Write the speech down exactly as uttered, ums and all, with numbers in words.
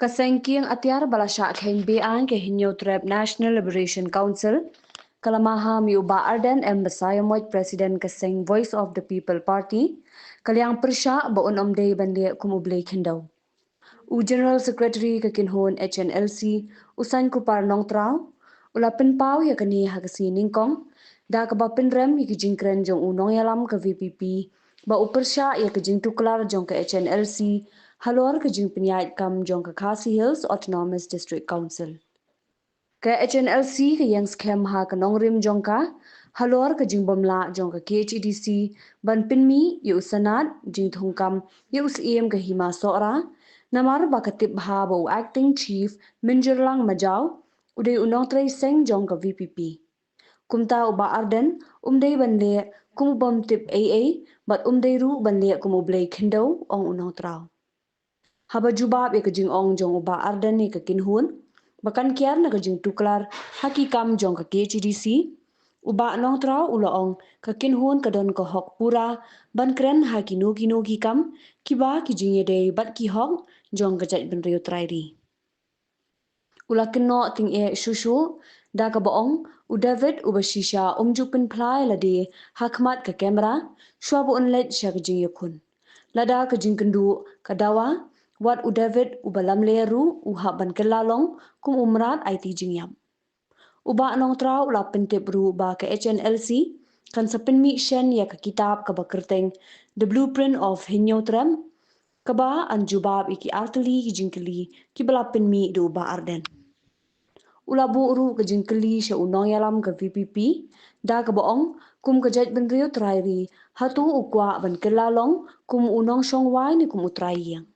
Ka seng kieng atiar ba la shah kheiñ beaiñ ka Hynñiewtrep National Liberation Council ka la maham ïa u Bah Ardent M Basaiawmoit, President ka seng Voice of the People Party, ka liang pyrshah ba un ym dei ban leh kum u Blei khyndew. U General Secretary ka kynhun H N L C, u Saiñkupar Nongtraw, u la pynpaw ïa kane ha ka sngi nyngkong da kaba pynrem ïa ka jingkren jong u nongïalam ka V P P ba u pyrshah ïa ka jingtuklar jong ka H N L C halor ka jingpynïaid kam jong ka Khasi Hills Autonomous District Council. Ka H N L C ka ïeng skhem ha ka nongrim jong ka halor ka jingbymlah jong ka K H A D C ban pynmih ïa u sanad jingthungkam ïa u Syiem ka Hima Sohra, namar ba ka tip bha ba u Acting Chief Mynjurlang Majaw u dei u nongtrei seng jong ka V P P. Kumta u Bah Ardent um dei ban leh kum u bym tip ei ei bad um dei ruh ban leh kum u Blei khyndew, ong u Nongtraw. Haba jubab ïa ka jingong jong u Bah Ardent ïa ka kynhun ba kan kiar na ka jingtuklar ha ki kam jong ka K H A D C, u Bah Nongtraw u la ong ka kynhun ka don ka hok pura ban kren ha kino kino ki kam kiba ki jingïadei bad ki hok jong ka jaitbynriew trai ri. U la kynnoh tyngeh shuh shuh da kaba ong u David uba shisha um ju pynphla ïa lade ha khmat ka camera shuwa ba un leit sha ka jingïakhun. Lada ka jingkynduh ka dawa, wat u David uba lamler ruh u hap ban kylla long kum u mrad aiti jingïap. U Bah Nongtraw u la pyntip ruh ba ka H N L C kan sa pynmih shen ïa ka kitab kaba kyrteng The Blueprint of Hynñiewtrep, kaba yn jubab ïa ki artylli ki jingkylli kiba la pynmih da u Bah Ardent. U la buh ruh ka jingkylli sha u nongïalam ka V P P da kaba ong kum ka jaitbynriew trai ri, hato u kwah ban kylla long kum u nongshong wai ne kum u trai ïing.